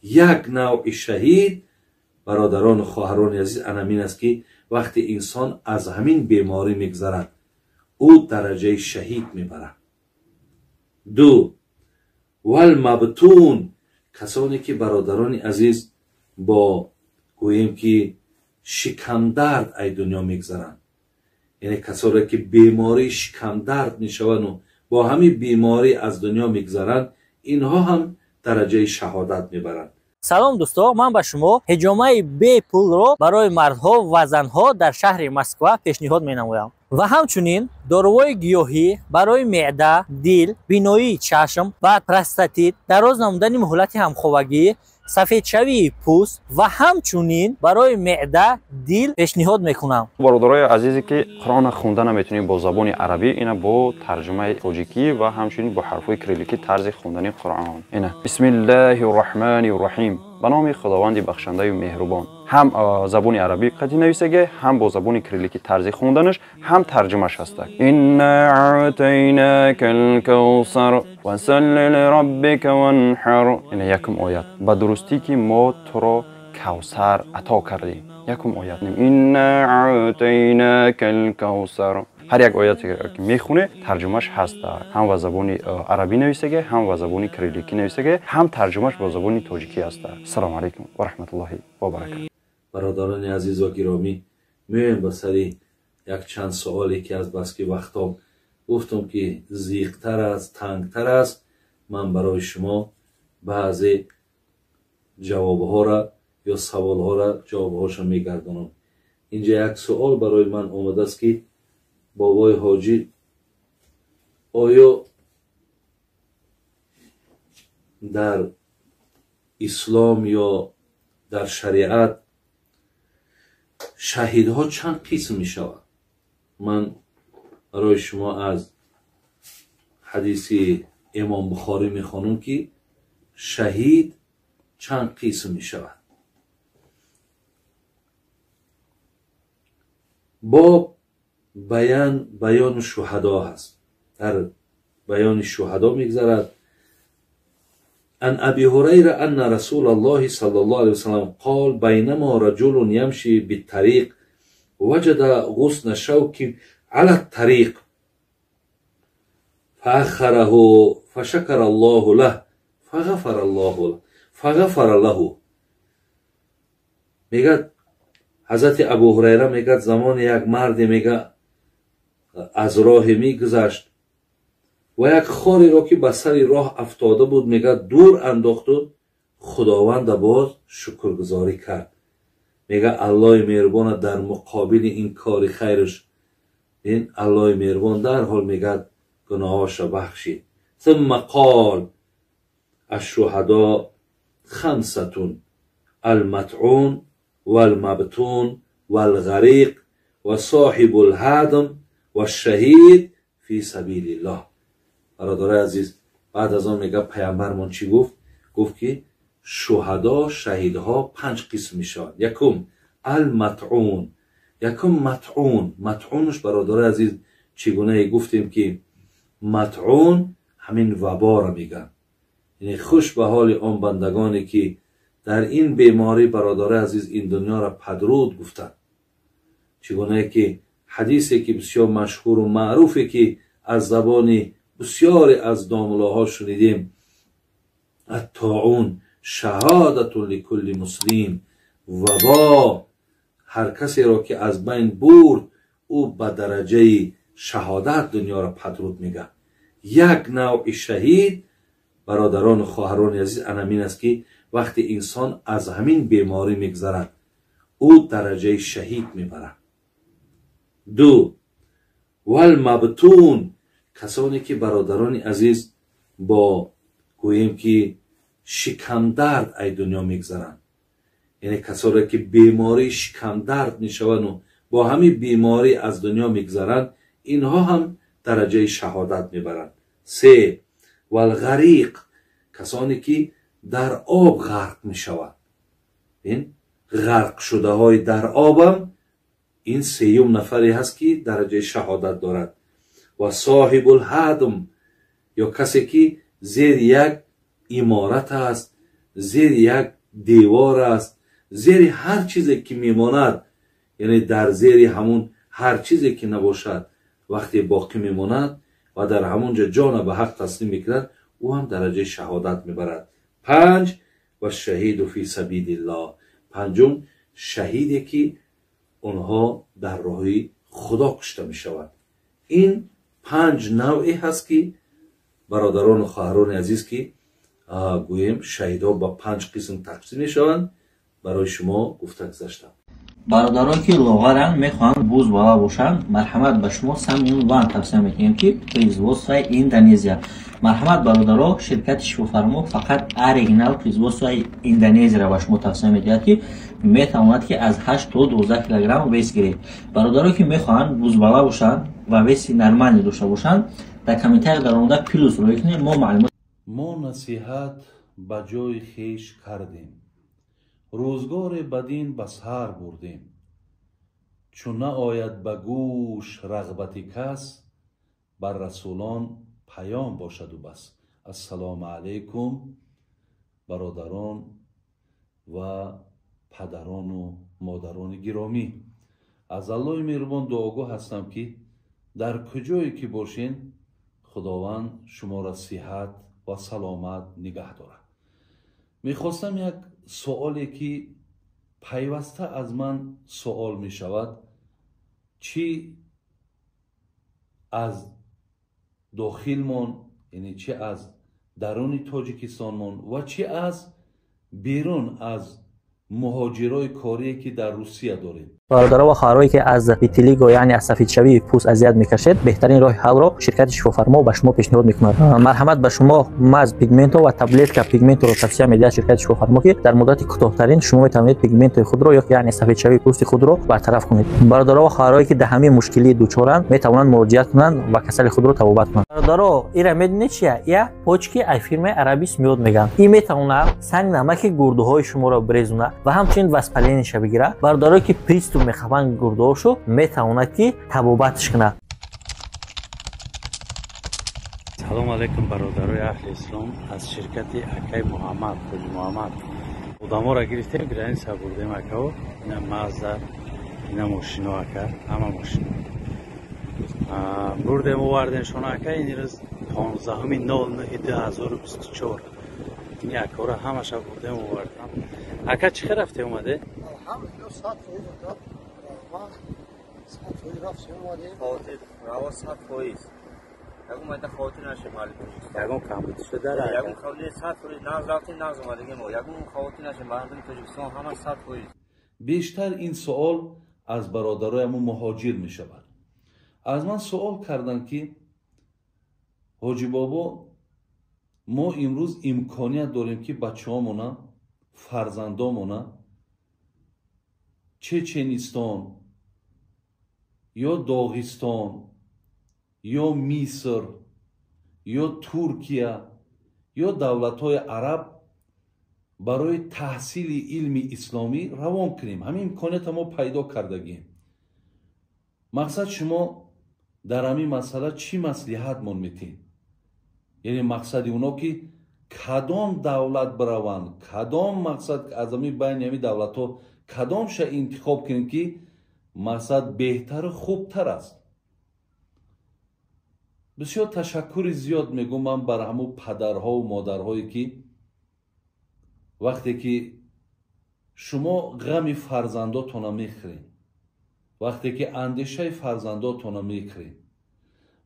Як навъи шаҳид, бародарону хоҳарони азиз, анамин аст, ки вақте инсон аз ҳамин беморӣ мегзарад, ӯ дараҷаи шаҳид мебарад. Ду, валмабтун, касоне ки, бародарони азиз, бо гӯем ки шикамдард ай дунё мегзаранд, яъне касоне ки бемории шикамдард мешаванду бо ҳамин беморӣ аз дунё мегзаранд, инҳо ҳам дараҷаи шаҳодат мебаранд. Салом, дӯсто, ман ба шумо ҳиҷомаи бепулро барои мардҳо ва занҳо дар шаҳри Москва пешниҳод менамоям ва ҳамчунин доруҳои гиёҳӣ барои меъда, дил, биноии чашм ва простатит, дароз намудани муҳлати ҳамховагӣ, сафедшавии пӯст ва ҳамчунин барои меъда, дил пешниҳод мекунам. Бародарои азизе, ки Қуръонро хонда наметавонем бо забони арабӣ, ина бо тарҷумаи тоҷикӣ ва ҳамчунин бо ҳарфҳои кирилликӣ тарзи хондани Қуръон. Ина: Бисмиллаҳи рраҳмани рраҳим, ба номи Худованди бахшандаю меҳрубон. Ҳам забони арабӣ қатӣ нависаге, ҳам бо забони кирилликӣ тарзи хонданаш, ҳам тарҷумаш ҳаста. Инна аътайнака лкавсар фасалли лираббика ванҳар. Ина якум оят: ба дурустӣ ки мо туро Кавсар ато кардем. Якум оят: Инна аътайнака лкавсар. Ҳар як ояте ки мехоне, тарҷумаш ҳаст, ҳам ба забони арабӣ нависаге, ҳам ба забони кирилликӣ нависаге, ҳам тарҷумаш бо забони тоҷикӣ ҳаст. Ассалому алайкум ва раҳматуллоҳи ва баракату. Бародарони азиз ва гиромӣ, меоем ба сари якчанд суоле, ки аз баски вақтҳо гуфтам, ки зиқтар аст, тангтар аст, ман барои шумо баъзе ҷавобҳоро ё саволҳоро ҷавобҳошо мегардонам. Инҷа як суол барои ман омадааст, ки бобои ҳоҷӣ, оё дар ислом ё дар шариат шаҳидҳо чанд қисм мешавад? Ман барои шумо аз ҳадиси Имом Бухорӣ мехонам, ки шаҳид чанд қисм мешавад. Боб баян баёни шуҳадо ҳаст, дар баёни шуҳадо мегзарад. عن أبي هريرة أن رسول الله صلى الله عليه وسلم قال: بينما رجل يمشي بالطريق وجد غصن شوك على الطريق فأخره فشكر الله له فغفر الله له فغفر له. میگه حضرت ابو هریره، میگه زمان یک مرد، میگه، از راه میگذشت و یک خاری را که به سر راه افتاده بود، میگه، دور انداخت و خداوند باز شکرگزاری کرد. میگه الله مهربان در مقابل این کار خیرش، این الله مهربان در حال میگه گناهاش را بخشید. ثم قال: الشهداء خمسة: المطعون والمبتون والغريق وصاحب الهدم والشهید فی سبیل الله. برادرای عزیز، بعد از آن میگه پیامبرمون چی گفت؟ گفت که شهدا، شهیدها پنج قسم میشوند. یکم المطعون. یکم مطعون. مطعونش، برادرای عزیز، چگونه گفتیم که مطعون همین وبا را میگن. یعنی خوش به حال آن بندگانی که در این بیماری، برادرای عزیز، این دنیا را پدرود گفتند. چگونه که حدیثی که بسیار مشهور و معروفی که از زبان بسیاری از داملاها شنیدیم: الطاعون شهادت لکل مسلم. وبا هر کسی را که از بین برد، او به درجه شهادت دنیا را پدرود میگه. یک نوع شهید، برادران و خواهران عزیز، انمین است که وقتی انسان از همین بیماری میگذرد، او درجه شهید میبرد. دو، والمبتون، کسانی که، برادران عزیز، با گوییم که شکمدرد ای دنیا میگذرند، یعنی کسانی که بیماری شکمدرد میشوند و با همین بیماری از دنیا میگذرند، اینها هم درجه شهادت میبرند. سه، والغریق، کسانی که در آب غرق میشوند، این غرق شده های در آبم این سیوم نفری هست که درجه شهادت دارد. و صاحب الهدم، یا کسی که زیر یک عمارت است، зери як девор аст, зери ҳар чизе ки мемонад, яъне дар зери ҳамун ҳар чизе ки набошад, вақте боқӣ мемонад ва дар ҳамон ҷо ҷона ба ҳақ таслим мекунад, ӯ ҳам дараҷаи шаҳодат мебарад. Панҷ, ва шаҳиду фи сабилиллоҳ. Панҷум, шаҳиде ки онҳо дар роҳи Худо кушта мешавад. Ин панҷ навъе ҳаст ки бародарону хоҳарони азиз, ки гӯем шаҳидҳо ба панҷ қисм тақсим мешаванд, барои шумо гуфта гузаштам. Бародарон ки лоғаранд, мехоҳанд бузбала бошанд, марҳамат, ба шумо Самюн Ван тавсия мекунем, ки производствои Индонезия. Марҳамат, бародаро, ширкати Шифофармо фақат оригинал производствои Индонезияро ба шумо тавсия медиҳад, ки метавонад ки аз 8 то 12 килограмм вес гиред. Бародаро ки мехоҳанд бузбала бошанд ва веси нормалӣ дошта бошанд, дар комментария даромада плюс рӯй кунед, мо маълумот. Мо насиҳат ба ҷои хеш кардем, рӯзгоре ба дин ба сар бурдем, чун наояд ба гӯш рағбати кас, бар расулон паём бошаду бас. Ассалому алайкум, бародарон ва падарону модарони гиромӣ. Аз Аллоҳи меҳрубон дуогӯ ҳастам, ки дар куҷое ки бошен, Худованд шуморо сиҳат ва саломат нигаҳ дорад. Мехостам як суоле ки пайваста аз ман суол мешавад, чӣ аз дохилмон, яъне чӣ аз даруни Тоҷикистонмон ва чӣ аз берун аз муҳоҷирои корие ки дар Русия дорем. Бародаро ва хоҳарое ки аз витилиго, яъне аз сафедшавии пӯст азият мекашед, беҳтарин роҳи ҳалро ширкати Шифофармо ба шумо пешниҳод мекунад. Марҳамат, ба шумо маз пигменто ва таблетка пигменторо тавсия медиҳад ширкати Шифофармо, ки дар муддати кӯтоҳтарин шумо метавонед пигменtoи худро ё яъне сафедшавии пӯсти худро бартараф кунед. Бародаро ва хоҳарое ки дар ҳамин мушкилӣ дучоранд, метавонанд муроҷиат кунанд ва касали худро табобат кунанд. Бародаро, ира медонед чия? Я почки ай фирмаи Арабис миёд мегӯянд. Ин метавонад санг намаки гурдуҳои шуморо брезонад ва ҳамчунин воспалениеша бигирад. Бародарое ки приступ мехӯранд гурдуҳошу, метавонад ки табобатш кунад. Салом алейкум, бародарои аҳли ислом. Аз ширкати акай Муҳаммад, Хоҷи Муҳаммад одаморо гирифтем, граница бурдем акао. Ина Мазда, ина мошино ака, ҳама мошино бурдем, овардем шона ака. Ин рӯз 15.09.2024 ин акаро ҳамаша бурдем, овардам. Ака, чӣ хел рафте омаде? Алҳамдулиллоҳ, 100% раҳмат, 100% рафтем омадем. Хотир раво 100%. Ягон майда хотир нашед, мардуми Тоҷикистон. Ягон камбудӣ шуда? Ягон камбудӣ 100% нағз рафтем, нағз омадагем мо. Ягон хотир нашед, мардуми Тоҷикистон ҳама 100%. Бештар ин суол аз бародароямон муҳоҷир мешавад. Аз ман суол карданд, ки ҳоҷи бобо, мо имрӯз имконият дорем, ки бачаҳомона, фарзандомона Чеченистон ё Доғистон ё Миср ё Туркия ё давлатҳои араб барои таҳсили илми исломӣ равон кунем. Ҳамин имконията мо пайдо кардагем. Мақсад, шумо дар ҳамин масъала чӣ маслиҳатмон метиҳед? Яъне мақсади оно ки кадом давлат бираванд, кадом мақсад аз ҳамин байни ҳамин давлатҳо кадомша интихоб кунем, ки мақсад беҳтару хубтар аст. Бисёр ташаккури зиёд мегӯм ман бар ҳамун падарҳову модарҳое, ки вақте ки шумо ғами фарзандотона мехӯред, вақте ки андешаи фарзандотона мекунед,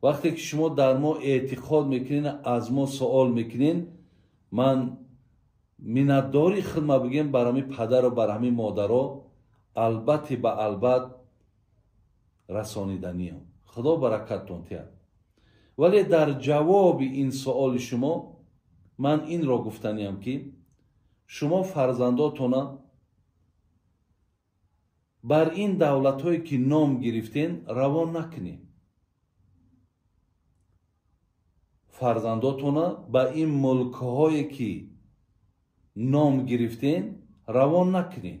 вақте ки шумо дар мо эътиқод мекунед, аз мо суол мекунед, ман миннатдори хидма бигем бар ҳамин падару бар ҳамин модаро, албатти ба албат расониданиям. Худо баракаттон диҳад. Вале дар ҷавоби ин суоли шумо ман инро гуфтаниям, ки шумо фарзандотона бар ин давлатҳое ки ном гирифтен равон накунед. Фарзандотона ба ин мулкҳое ки ном гирифтен равон накунед.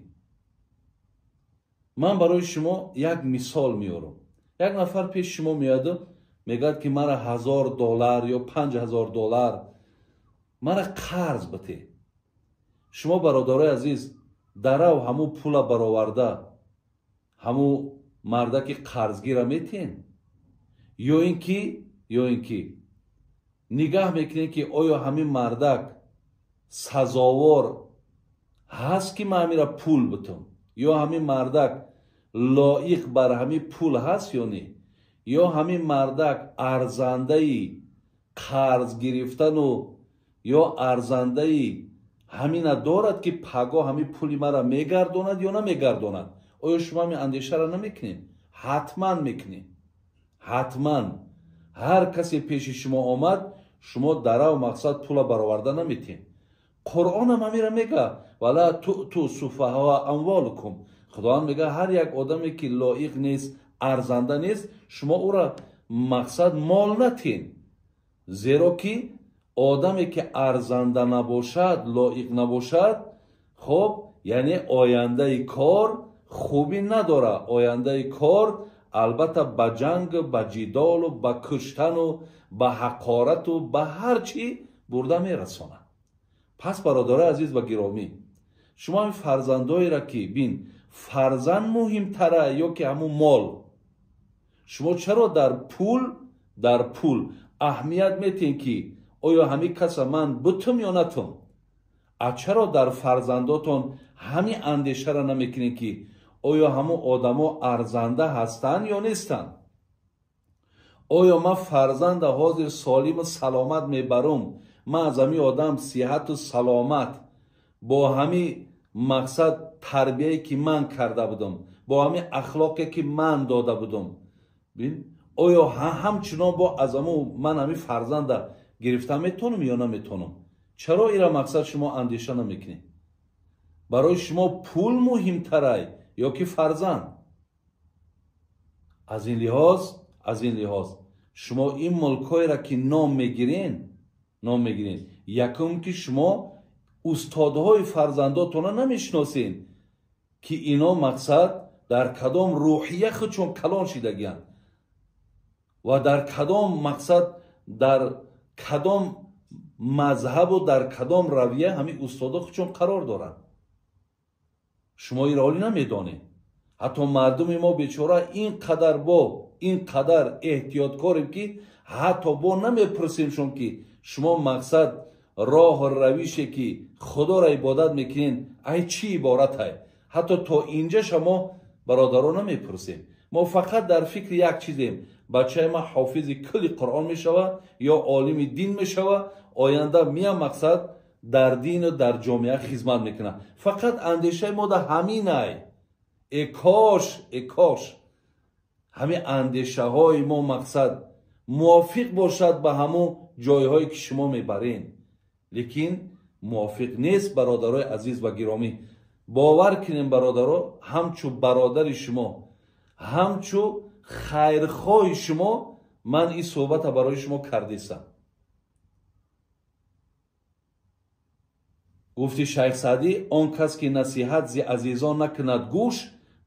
Ман барои шумо як мисол меорам. Як нафар пеши шумо меояду мегӯяд, ки мара $1000 ё $5000 мара қарз бите. Шумо бародарои азиз, дарав ҳамун пула бароварда ҳамун мардаки қарзгира метиҳен, ё ин ки нигаҳ мекунед, ки оё ҳамин мардак сазовор ҳаст, ки ман ҳамира пул бутам, ё ҳамин мардак лоиқ бар ҳамин пул ҳаст ё не, ё ҳамин мардак арзандаи қарз гирифтану ё арзандаи ҳамина дорад, ки паго ҳамин пули мара мегардонад ё намегардонад. Оё шумо ҳамин андешаро намекунед? Ҳатман мекунед, ҳатман. Ҳар касе пеши шумо омад, шумо дарав мақсад пула бароварда наметиҳед. Қуръонам ҳамира мега: вала туъту суфаҳоа амволукум. Худованд мега, ҳар як одаме ки лоиқ нест, арзанда нест, шумо ӯра мақсад мол натиҳед, зеро ки одаме ки арзанда набошад, лоиқ набошад, хоб, яъне ояндаи кор хубӣ надорад. Ояндаи кор албатта ба ҷанг, ба ҷидолу, ба куштану, ба ҳақорату, ба ҳар чӣ бурда мерасонад. Пас бародарои азиз ва гиромӣ, шумо ҳамин фарзандоеро ки бин, фарзанд муҳимтара ё ки ҳамун мол? Шумо чаро дар пул аҳамият метиҳед, ки оё ҳамин каса ман бутум ё натум? А чаро дар фарзандотон ҳамин андешаро намекунед, ки оё ҳамун одамо арзанда ҳастанд ё нестанд? Оё ман фарзанда ҳозир солиму саломат мебарум, ман аз ҳамин одам сиҳату саломат бо ҳамин мақсад тарбияе ки ман карда будам, бо ҳамин ахлоқе ки ман дода будам, оё ҳамчунон бо аз ҳамун ман ҳамин фарзанда гирифта метонам ё наметонам? Чаро ира мақсад шумо андеша намекунед? Барои шумо пул муҳимтарай ё ки фарзанд? Аз ин лиҳоз шумо ин мулкҳоеро ки ном мегирен, якум ки шумо устодҳои фарзандотона намешиносен, ки ино мақсад дар кадом рӯҳия худшон калон шидагиянд ва дар кадом мақсад, дар кадом мазҳабу дар кадом равия ҳамин устодо худшон қарор доранд. Шумо инро ҳолӣ намедонед. Ҳатто мардуми мо бечора ин қадар эҳтиёткорем, ки ҳатто бо намепурсемшон, ки шумо мақсад роҳу равише ки худоро ибодат мекунед, ай чӣ иборатай? Ҳатто то инҷа шумо бародаро намепурсем. Мо фақат дар фикри як чизем: бачаи ман ҳофизи кулли Қуръон мешава ё олими дин мешава, оянда мия мақсад дар дину дар ҷомеа хизмат мекунад. Фақат андешаи мо дар ҳаминай. Э кош ҳамин андешаҳои мо мақсад мувофиқ бошад ба ҳамун ҷойҳое ки шумо мебарен. Лекин мувофиқ нест, бародарои азиз ва гиромӣ. Бовар кунем бародаро, ҳамчу бародари шумо, ҳамчу хайрхоҳи шумо ман ин суҳбата барои шумо кардистам. Гуфти Шайх Саъдӣ: он кас ки насиҳат зи азизон накунад гӯш,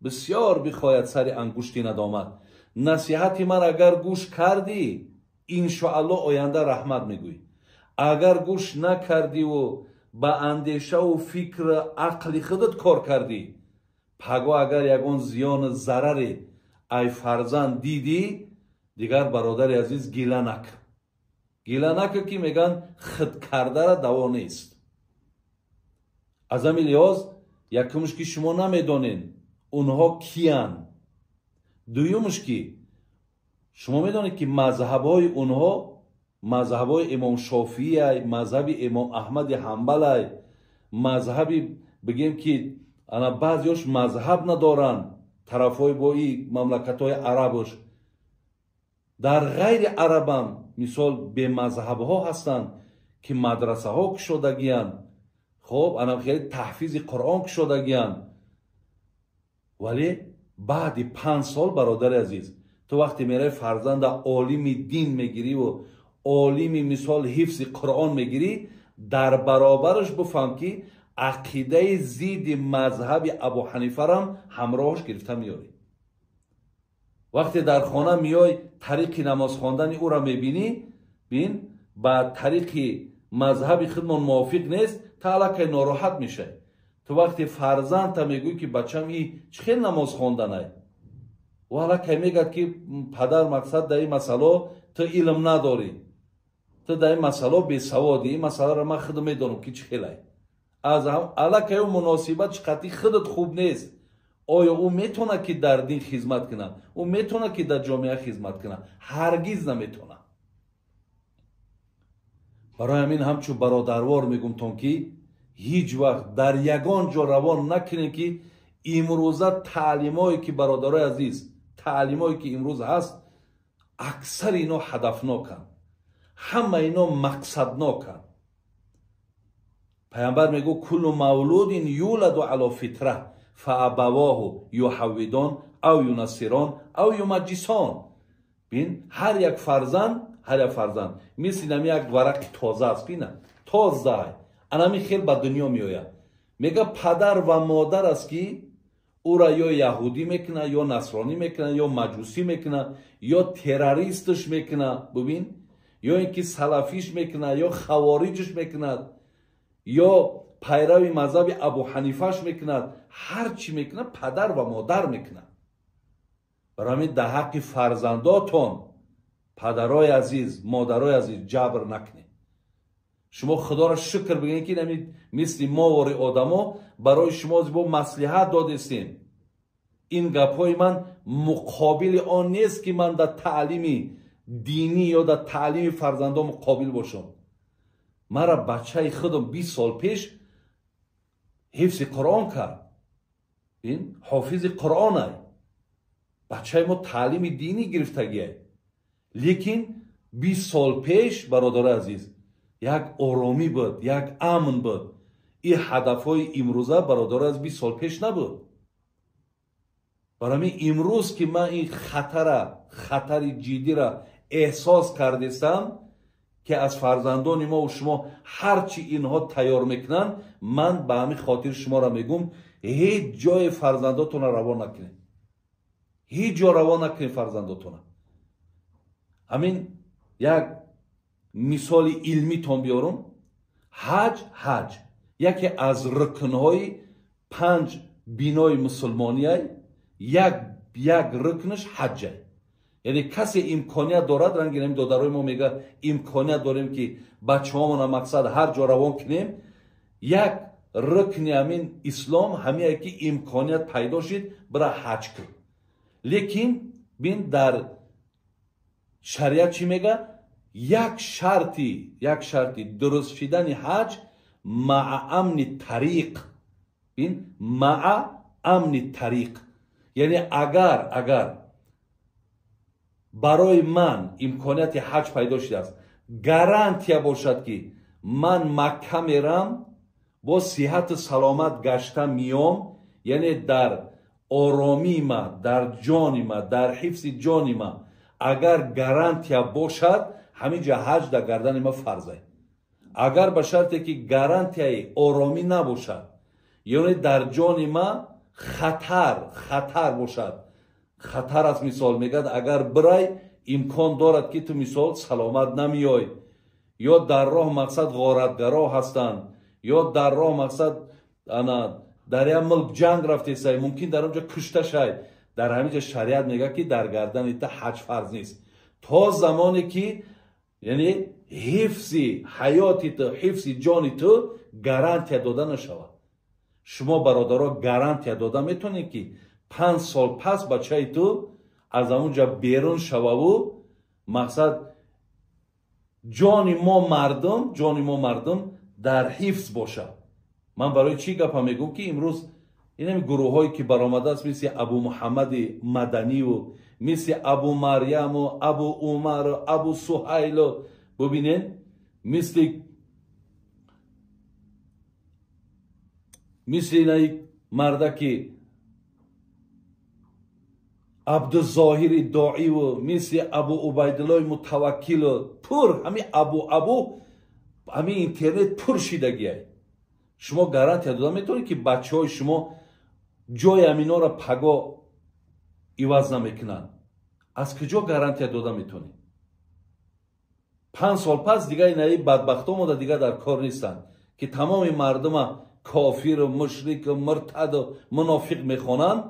бисёр бихоҳад сари ангушти надомат. Насиҳати ман агар гӯш кардӣ, иншоаллоҳ оянда раҳмат мегӯӣ. Агар гӯш накардиву ба андешаву фикру ақли худат кор кардӣ, паго агар ягон зиёну зараре ай фарзанд дидӣ, дигар бародари азиз гила накун. Гила накун, ки мегӯянд худкардара даво нест. Аз ҳамин лиҳоз якумш ки шумо намедонед онҳо киянд, дуюмш ки шумо медонед ки мазҳабҳои онҳо мазҳабҳои имом Шофиай, мазҳаби имом Аҳмади Ҳанбалай, мазҳаби бигем ки ана баъзеош мазҳаб надоранд, тарафҳои бои мамлакатҳои арабош. Дар ғайри арабам мисол бемазҳабҳо ҳастанд, ки мадрасаҳо кушодагиянд, хоб ана хеле таҳфизи Қуръон кушодагиянд. Вале баъди 5 сол, бародари азиз, ту вақте мераи фарзанда олими дин мегириву олими мисол ҳифзи Қуръон мегирӣ, дар баробараш бифаҳм, ки ақидаи зидди мазҳаби Абу Ҳанифарам ҳамроҳаш гирифта меёрӣ. Вақте дар хона меёй, тариқи намоз хондани ӯро мебинӣ, бин ба тариқи мазҳаби худмон мувофиқ нест, Та аллакай нороҳат мешавӣ. Ту вақте фарзандта мегӯӣ, ки бачам, и чӣ хел намоз хонданай, ӯ аллакай мегӯяд, ки падар, мақсад, дар ин масъало ту илм надорӣ, ту дар ин масъало бесаводӣ, ин масъаларо ман худам медонам, ки чӣ хелай. Аз аллакай ӯ муносибат чӣ қатъи худат хуб нест. Оё ӯ метавонад, ки дар дин хизмат кунад? Ӯ метавонад, ки дар ҷомеа хизмат кунад? Ҳаргиз наметавонад. Барои ҳамин ҳамчун бародарвор мегумтон, ки ҳеҷ вақт дар ягон ҷо равон накунем, ки имрӯза таълимое ки, бародарои азиз, таълимое ки имрӯз ҳаст, аксари ино ҳадафноканд, ҳама ино мақсадноканд. Пайғамбар мегӯ: куллу мавлудин юладу ало фитра фаабавоҳу юҳаввидон ав юнассирон ав юмаҷҷисон. Бин, ҳар як фарзанд, ҳар як фарзанд мисли нами як варақи тоза аст, бина, тоза, анами хел ба дунё меояд. Мега, падар ва модар аст, ки ӯра ё яҳудӣ мекунад, ё насронӣ мекунад, ё маҷусӣ мекунад, ё террористш мекунад, бубин, ё ин ки салафиш мекунад, ё хавориҷш мекунад, ё пайрави мазҳаби Абу Ҳанифаш мекунад. Ҳар чӣ мекунад, падар ва модар мекунад. Барои ҳамин дар ҳаққи фарзандотон, падарои азиз, модарои азиз, ҷабр накунед. Шумо Худоро шукр бигӯед, ки нами мисли мо вори одамо барои шумо бо маслиҳат додестем. Ин гапҳои ман муқобили он нест, ки ман дар таълими динӣ ё дар таълими фарзандо муқобил бошам. Мара бачаи худам 20 сол пеш ҳифзи Қуръон кард, ин ҳофизи Қуръонай. Бачаи мо таълими динӣ гирифтагиай, лекин 20 сол пеш, бародарои азиз, як оромӣ буд, як амн буд. Ин ҳадафҳои имрӯза, бародарои аз 20 сол пеш набуд. Барои ҳамин имрӯз, ки ман ин хатара, хатари ҷиддира эҳсос кардестам, ки аз фарзандони мо шумо ҳар чӣ инҳо тайёр мекунанд, ман ба ҳамин хотир шуморо мегӯм: ҳеҷ ҷое фарзандотонро равон накунед, ҳеҷ ҷо равон накунед фарзандотонро. Ҳамин як мисоли илмитон биёрум. Ҳаҷ, ҳаҷ яке аз рукнҳои панҷ бинои мусулмонияй, як рукнаш ҳаҷай. Яъне касе имконият дорад, ранги ҳамин додарои мо мега, имконият дорем, ки бачаҳомона, мақсад, ҳар ҷо равон кунем. Як рукни ҳамин ислом ҳамие, ки имконият пайдо шид, бира ҳаҷ кун. Лекин бин, дар шариат чӣ мега? Як шарти дуруст шидани ҳаҷ маа амни тариқ. Бин, маа амни тариқ, яъне агар барои ман имконияти ҳаҷ пайдо шудааст, гарантия бошад, ки ман Макка мерам, бо сиҳату саломат гашта миём, яъне дар оромии ма, дар ҷони ма, дар ҳифзи ҷони ма агар гарантия бошад, ҳамин ҷа ҳаҷ дар гардани ма фарзай. Агар ба шарте ки гарантияи оромӣ набошад, яъне дар ҷони ма хатар бошад, хатар аст, мисол, мегӯяд, агар бирай, имкон дорад, ки ту, мисол, саломат намеёй, ё дар роҳ, мақсад, ғоратгаро ҳастанд, ё дар роҳ, мақсад, ана дар як мулк ҷанг рафтесай, мумкин дар он ҷо кушта шай, дар ҳамин ҷо шариат мегӯяд, ки дар гардани та ҳаҷ фарз нест, то замоне ки, яъне, ҳифзи ҳаёти ту, ҳифзи ҷони ту гарантия дода нашавад. Шумо, бародаро, гарантия дода метавонед, ки 5 сол пас бачаи ту аз ҳамон ҷо берун шававу, мақсад, ҷони мо мардум, ҷони мо мардум дар ҳифз бошад? Ман барои чӣ гапа мегӯм, ки имрӯз инами гурӯҳҳое ки баромадааст, мисли Абу Муҳаммади Маданиву, мисли Абу Марьяму, Абу Умару, Абу Суҳайлу, бубинед, мисли инаи мардаки Абдузоҳири Доиву, мисли Абу Убайдуллои Мутаваккилу, пур ҳами абу ҳами интернет пур шидагиай. Шумо гарантия дода метавонед, ки бачаҳои шумо ҷои ҳаминора паго иваз намекунанд? Аз куҷо гарантия дода метавонед? 5 сол пас дигар инаи бадбахто мода дигар дар кор нестанд. ки тамоми мардума кофиру мушрику муртаду мунофиқ мехонанд,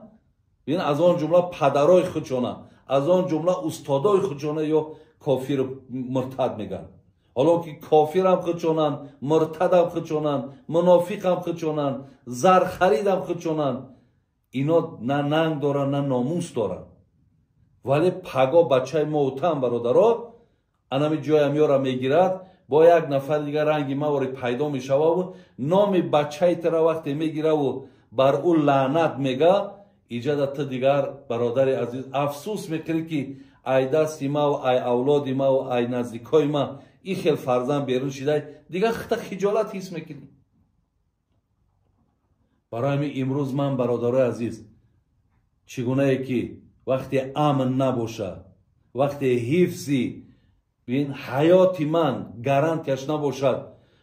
бин, аз он ҷумла падарои худшона, аз он ҷумла устодои худшона ё кофиру муртад мегӯянд. Ҳоло ки кофирам худшонанд, муртадам худшонанд, мунофиқам худшонанд, зархаридам худшонанд. Ино на нанг доранд, на номус доранд. Вале паго бачаи мо утам, бародаро, анами ҷоям ёра мегирад, бо як нафар дигар ранги мавори пайдо мешававу номи бачаи тара вақте мегираву бар ӯ лаънат мега, иҷада ту дигар, бародари азиз, афсӯс мекунӣ, ки ай дасти маву ай авлоди маву ай наздикои ма ин хел фарзанд берун шидай, дигар хита хиҷолат ҳис мекунӣ. Барои ҳамин имрӯз ман, бародарои азиз, чӣ гунае ки вақте амн набошад, вақте ҳифзи ин ҳаёти ман гарантияш набошад,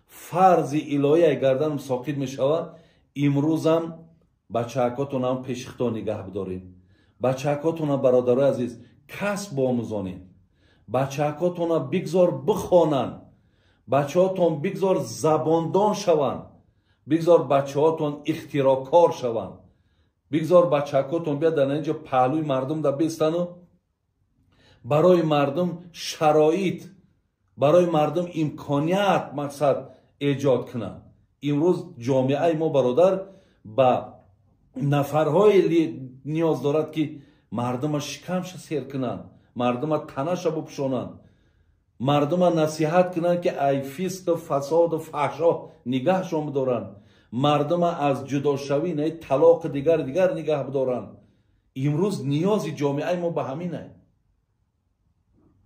фарзи илоҳия гарданам соқит мешавад, имрӯзам бачаакотонам пеши худо нигаҳ бидоред. Бачаакотона, бародарои азиз, касб омӯзонед, бачаакотона бигзор бихонанд, бачаҳотон бигзор забондон шаванд, бигзор бачаҳотон ихтирокор шаванд, бигзор бачаакотон биёд дар инҷо паҳлӯи мардум да бестану барои мардум шароит, барои мардум имконият мақсад эҷод кунанд. Имрӯз ҷомеаи мо, бародар, ба нафарҳое ниёз дорад, ки мардума шикамша сер кунанд, мардума танаша бупӯшонанд, мардума насиҳат кунанд, ки ай фисқу фасоду фаҳшо нигаҳшон бидоранд, мардума аз ҷудошавӣ, на талоқи дигар дигар нигаҳ бидоранд. Имрӯз ниёзи ҷомеаи мо ба ҳамин ай.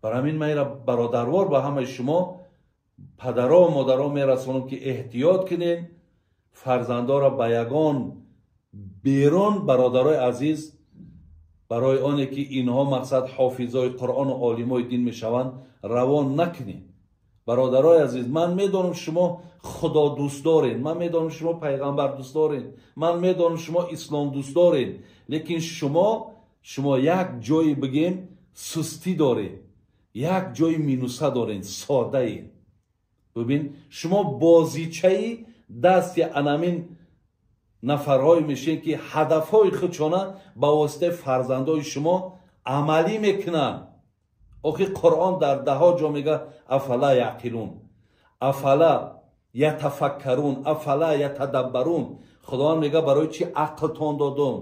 Бар ҳамин ман ира бародарвор ба ҳамаи шумо падаро модаро мерасонам, ки эҳтиёт кунед фарзандоро ба ягон берун, бародарои азиз, барои оне ки инҳо мақсад ҳофизои Қуръону олимои дин мешаванд, равон накунед. Бародарои азиз, ман медонам, шумо худо дӯст доред, ман медонам, шумо пайғамбар дӯст доред, ман медонам, шумо ислом дӯст доред, лекин шумо як ҷое бигем сустӣ доред, як ҷои минуса доред, содаед. Бибин, шумо бозичаи дасти анамин нафарҳое мешед, ки ҳадафҳои худшона ба воситаи фарзандои шумо амалӣ мекунанд. Охи Қуръон дар даҳо ҷо мега: афала яъқилун, афала ятафаккарун, афала ятадаббарун. Худованд мега: барои чи ақлтон додум?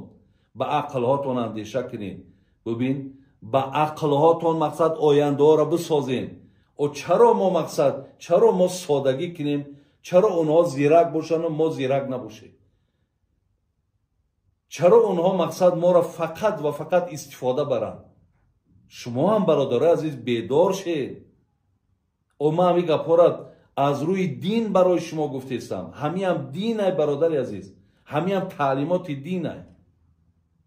Ба ақлҳотон андеша кунед. Бибин, ба ақлҳотон мақсад ояндаҳоро бисозем. О чаро мо мақсад, чаро мо содагӣ кунем? Чаро онҳо зирак бошанду мо зирак набошем? Чаро онҳо мақсад моро фақат ва фақат истифода баранд? Шумо ҳам, бародарои азиз, бедор шед. О ман ҳамин гапҳоро аз рӯи дин барои шумо гуфтестам. Ҳамиам динай, бародари азиз, ҳамиам таълимоти динай.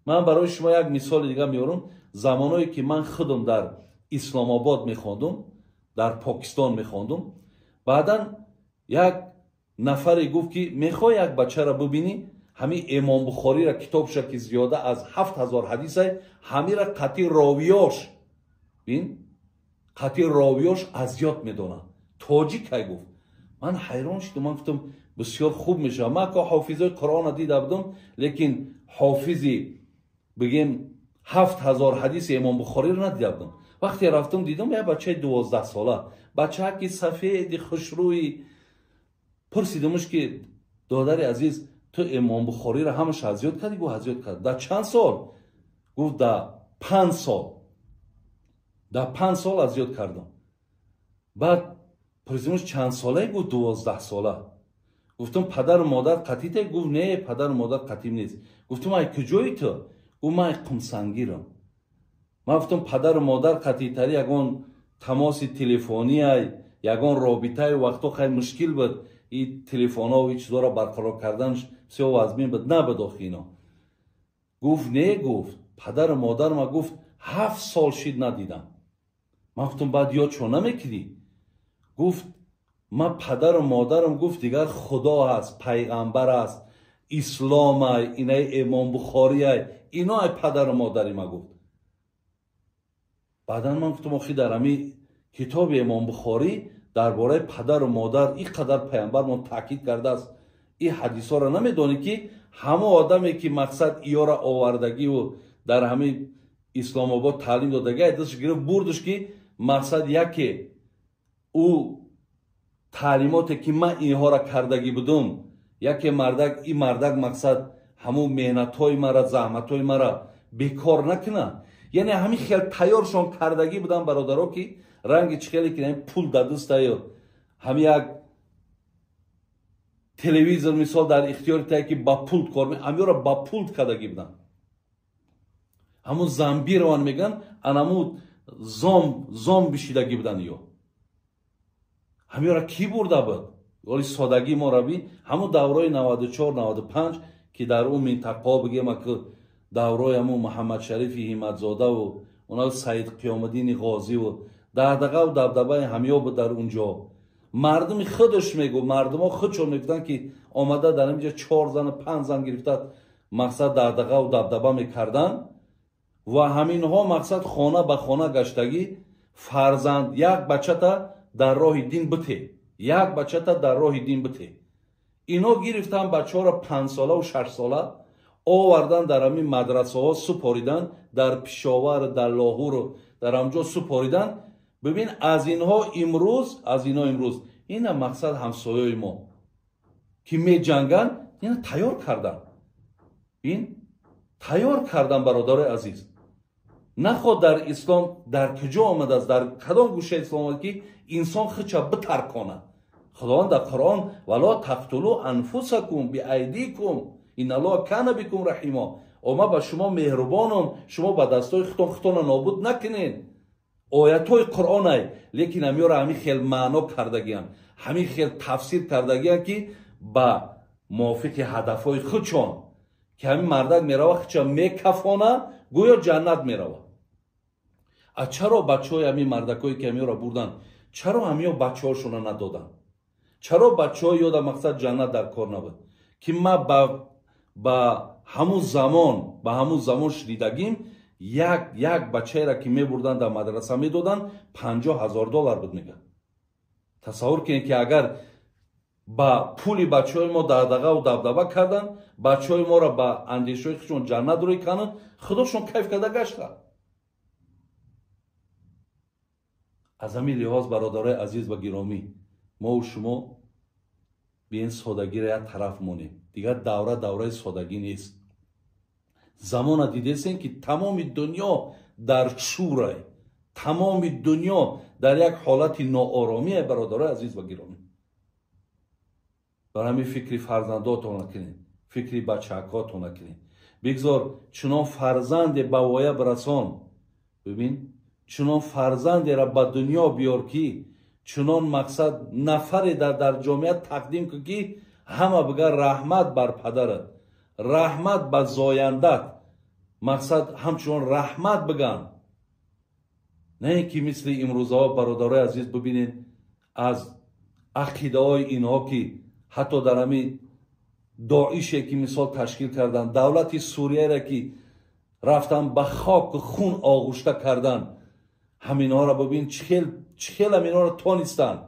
Ман барои шумо як мисоли дига меорам. Замоное ки ман худам дар Исломобод мехондум, дар Покистон мехондум, баъдан як нафаре гуфт, ки мехоҳӣ як бачаро бибинӣ, ҳамин Имом Бухориро, китобша, ки зиёда аз 7000 ҳадисай, ҳамира қатъи ровиёш, бин, қатъи ровиёш аз ёд медонад, тоҷикай, гуфт. Ман ҳайрон шудам. Ман гуфтам: бисёр хуб мешавад. Ман ко ҳофизои Қуръонро дида будам, лекин ҳофизи бигем 7000 ҳадиси Имом Бухориро надида будам. Вақте рафтам, дидам як бачаи 12сола, бачааки сафеди хушрӯи. Пурсидамш, ки додари азиз, ту Имом Бухориро ҳамаша аз ёд кардӣ? Гуфт: аз ёд кард. Дар чанд сол? Гуфт: дар 5 сол, дар 5 сол аз ёд кардам. Баъд пурсидамш: чанд солае? Гуфт: 12сола. Гуфтам: падару модар қатите? Гуфт: не, падару модар қатим нест. Гуфтам: ай куҷои ту? Гуфт: ман Қумсангирам. Ман гуфтам: падару модар қатитари, ягон тамоси телефониай, ягон робитаи? Вақто хай мушкил буд, и телефонҳо, и чизҳоро барқарор карданаш бисёр вазмин буд, набуд охи ино. Гуфт: не, гуфт, падару модарма, гуфт, 7 сол шид надидам. Ман гуфтам: баъд ёд чо намекунӣ? Гуфт: ман падару модарам, гуфт, дигар Худо аст, пайғамбар аст, исломай, инаи Имом Бухориай, ино ай падару модари ма, гуфт. Баъдан ман гуфтам: охи, дар ҳами китоби Имом Бухорӣ Дар бораи падару модар ин қадар паямбармон таъкид кардааст. Ин ҳадисҳоро намедонӣ ки ҳамон одаме ки мақсад иёра овардагиву дар ҳамин Исломобод таълим додагӣ, дастш гирифт бурдш ки мақсад яке ӯ таълимоте ки ман инҳоро кардагӣ будум, яке мардак ин мардак мақсад ҳамун меҳнатҳои мара, заҳматҳои мара бекор накунад. Яъне ҳамин хел тайёршон кардагӣ будам бародаро ки ранги чӣ хеле ки пул дар дастаю ҳамин як телевизор мисол дар ихтиёри тае ки ба пулт кор ҳамёро ба пулт кардагӣ будам. Ҳамун замбирован мегӯянд, анаму зом бишидагӣ буданд ё. Ҳамёро кӣ бурда буд? Оли содагии моро би ҳамун давраи 94 95 ки дар он минтақаҳо бигем ки давраи ҳамун Муҳаммадшарифи Ҳимматзодаву она Саид Қиёмиддини Ғозиву дардағаву дабдабаи ҳамё буд дар он ҷо. Мардуми худаш мегӯ, мардумҳо худшон мегуфтанд ки омада дар инҷа 4 зан 5 зан гирифта мақсад дардағаву дабдаба мекарданд ва ҳаминҳо мақсад хона ба хона гаштагӣ фарзанд як бачата дар роҳи дин бите, як бачата дар роҳи дин бите. Ино гирифтан бачаҳоро 5 солаву 6 сола овардан дар ҳамин мадрасаҳо супоридан, дар Пешовар, дар Лоҳуру дар ҳамҷо супоридан. Бибин аз инҳо имрӯз, аз инҳо имрӯз ина мақсад ҳамсояи мо ки меҷанганд, ина тайёр кардан, ин тайёр кардан бародарои азиз. Наход дар ислом дар куҷо омадааст, дар кадом гӯшаи ислом омад ки инсон худша битарконад? Худованд дар Қуръон вало тақтулу анфусакум биайдикум инналлоҳа кана бикум раҳимо. О ман ба шумо меҳрубонам, шумо ба дастои худтон худтонро нобуд накунед. Оятҳои Қуръонай, лекин ҳамёро ҳамин хел маъно кардагианд, ҳамин хел тафсир кардагианд ки ба мувофиқи ҳадафҳои худшон ки ҳамин мардак мерава худша мекафона, гӯё ҷаннат мерава. А чаро бачаҳои ҳамин мардакое ки ҳамёро бурданд, чаро ҳамё бачаҳошонро надоданд? Чаро бачаҳои ёда мақсад ҷаннат дар кор набуд? Ки ман ба ҳамун замон, ба ҳамун замон шунидагим, як бачаеро ки мебурданд дар мадраса медоданд, 50,000 доллар буд мегӯяд. Тасаввур кунед ки агар ба пули бачаҳои мо дардағаву дабдаба карданд, бачаҳои моро ба андешаҳои худшон ҷаннат рӯй карданд, худошон кайф карда гаштанд. Аз ҳамин лиҳоз бародарои азиз ва гиромӣ, мову шумо биен содагиро як тараф монем. Дигар давра давраи содагӣ нест. Замона дидесем ки тамоми дунё дар шӯрай, тамоми дунё дар як ҳолати нооромие бародарои азиз ва гиромӣ. Бар ҳамин фикри фарзандотон накунед, фикри бачаакотон накунед. Бигзор чунон фарзанде ба воя бирасон, бибин, чунон фарзандеро ба дунё биёр ки чунон мақсад нафаре дар ҷомеа тақдим кун ки ҳама бигӯяд раҳмат бар падарат, раҳмат ба зояндат, мақсад ҳамчунон раҳмат бигӯянд. На ин ки мисли имрӯзаҳо бародарои азиз бибинед аз ақидаҳои инҳо ки ҳатто дар ҳамин доише ки мисол ташкил карданд, давлати Сурияро ки рафтан ба хоку хун оғушта карданд, ҳаминҳоро бибин чӣ хел ҳаминҳоро тонистанд.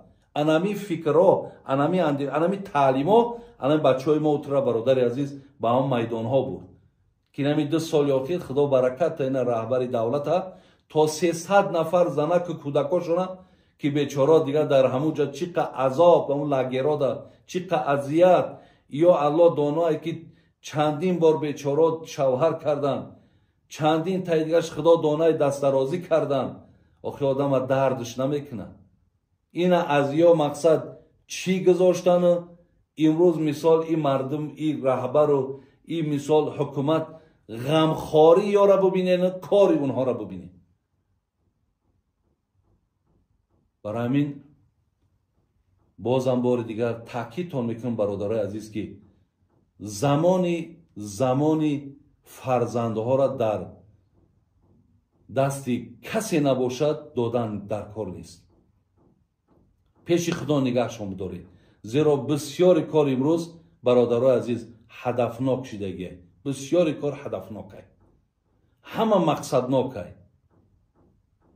Анами фикрҳо, анами таълимҳо, анами бачаҳои мо утра бародари азиз ба ҳам майдонҳо буд ки нами 2 соли охир худо баракат та ина раҳбари давлата то 300 нафар занаку кӯдакошона ки бечора дигар дар ҳамун ҷо чӣ қа азоб, ҳамун лагерода чӣ қа азият, ё Аллоҳ доное ки чандин бор бечоро шавҳар карданд, чандин таи дигарш худо донае дастдарозӣ карданд. Охи одама дардш намекунад. Ина аз ё мақсад чӣ гузоштану имрӯз мисол ин мардум, ин раҳбару ин мисол ҳукумат ғамхорӣ ёра бубинед, кори онҳоро бубинед. Барои ҳамин бозам бори дигар таъкидтон мекунам бародарои азиз ки замони фарзандҳоро дар дасти касе набошад додан дар кор нест. Пеши худо нигаҳшон бидоред, зеро бисёри кор имрӯз бародарои азиз ҳадафнок шидагие, бисёри кор ҳадафнокай, ҳама мақсаднокай.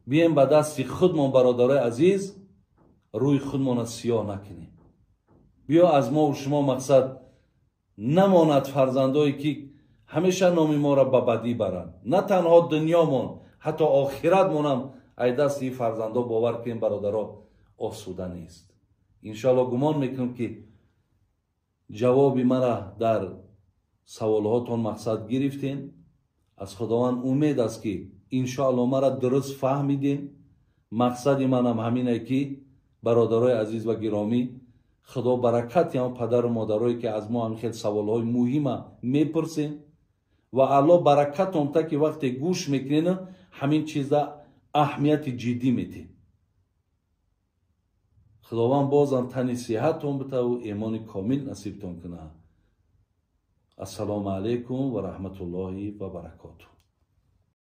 Бием ба дасти худмон бародарои азиз, Рӯи худмона сиёҳ накунем. Биё аз мо ва шумо мақсад намонад фарзандое ки ҳамеша номи моро ба бадӣ баранд. На танҳо дунёмон, ҳатто охиратмонам ай дасти ин фарзандо, бовар кунем, бародаро, осуда нест. Иншоалло, гумон мекунам, ки ҷавоби мара дар саволҳотон мақсад гирифтем. Аз Худованд умед аст, ки иншоалло мара дуруст фаҳмидем. Мақсади манам ҳамине, ки бародарои азиз ва гиромӣ, Худо баракати ҳам падару модарое, ки аз мо ҳамин хел саволҳои муҳима мепурсем, ва Алло баракатон та, ки вақте гӯш мекунен, ҳамин чиза аҳамияти ҷиддӣ метем. Худованд бозам тани сиҳаттон битаву имони комил насибтон кунад. Ассалому алайкум ва раҳматуллоҳи ва баракотуҳ.